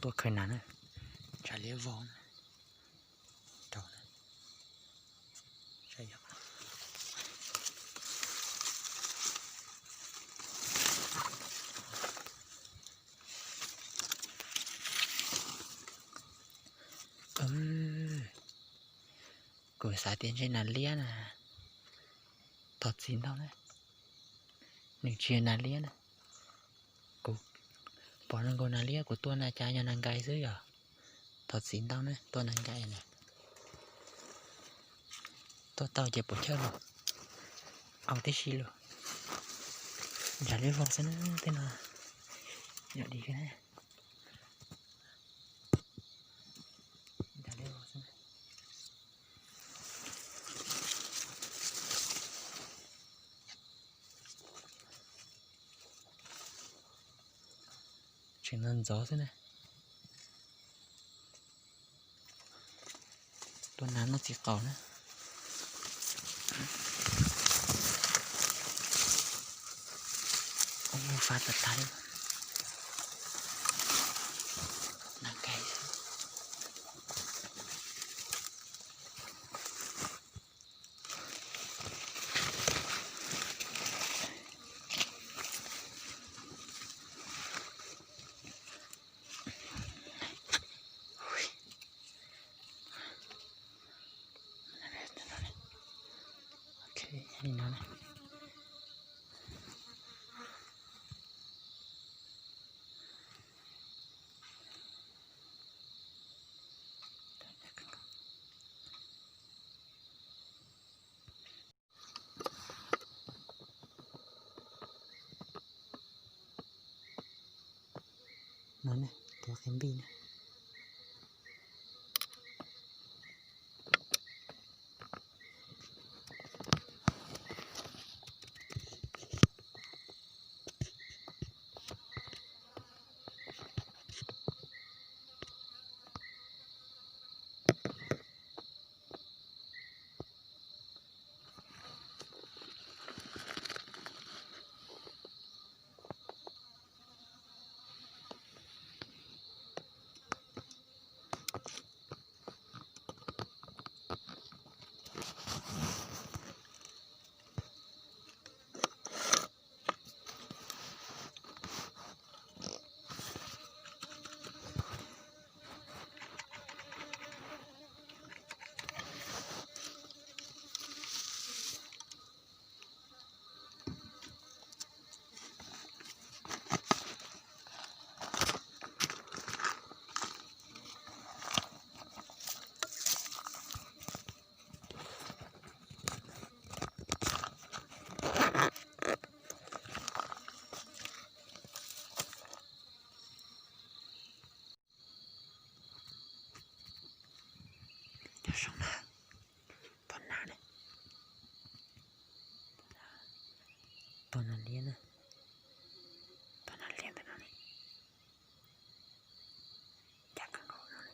Tuaj khaws nas na, ntshav liab vog. Kuv xav tias ntshe nas liab na, thov txim ntau na. Nws tsis yog nas liab na. Kuv pom zoo nkaus nas liab, kuv tua na cas yog nas nkais xwb yom. Thov txim ntau na, tua nas nkais na. Tua tau ces puas chawj los, au tib si los. Ntshav liab vog xwb na, tej no yog di na. Tseem ntxov ntxov xwb na. Tua nas noj txiv qaub na. Ua fav tas tas li. Nas nkais. No ne, tus qe npij ne. Cov zoo na, tua nas ne, tua nas liab na, tua nas liab ntawm no ne, ncaj kawg nkaus no ne.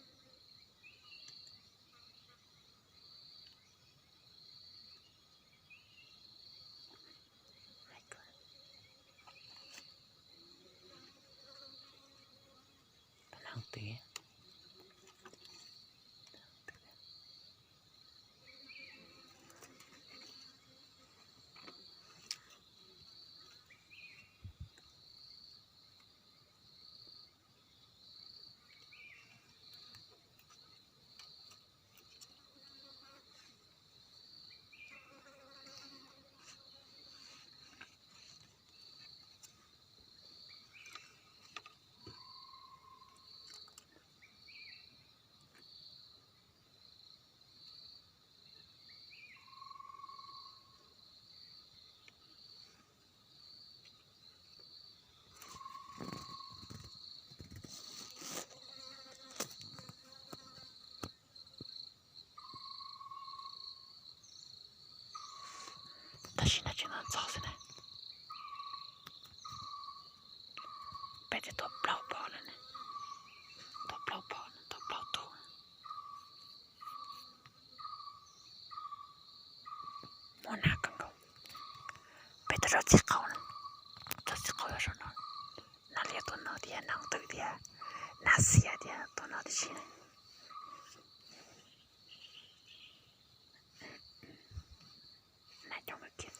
Tam sim no tseem ntxov ntxov xwb na. Peb twb tua plaub pob lawm na. Tua plaub pob, tua plaub tug. Muaj nas kawg nkaus. Peb tuaj rau txiv qaub na. Rau txiv qaub yog saum no. Nas liab tuaj no thiab, nas twm thiab. Nas xiab tiag tus no tib si. Nas coob kawg kiag.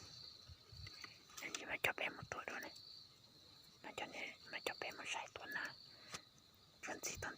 Mas coj peb mus tua dua ne, mas coj peb mus saib tua nas. Tsuas ntxiv tau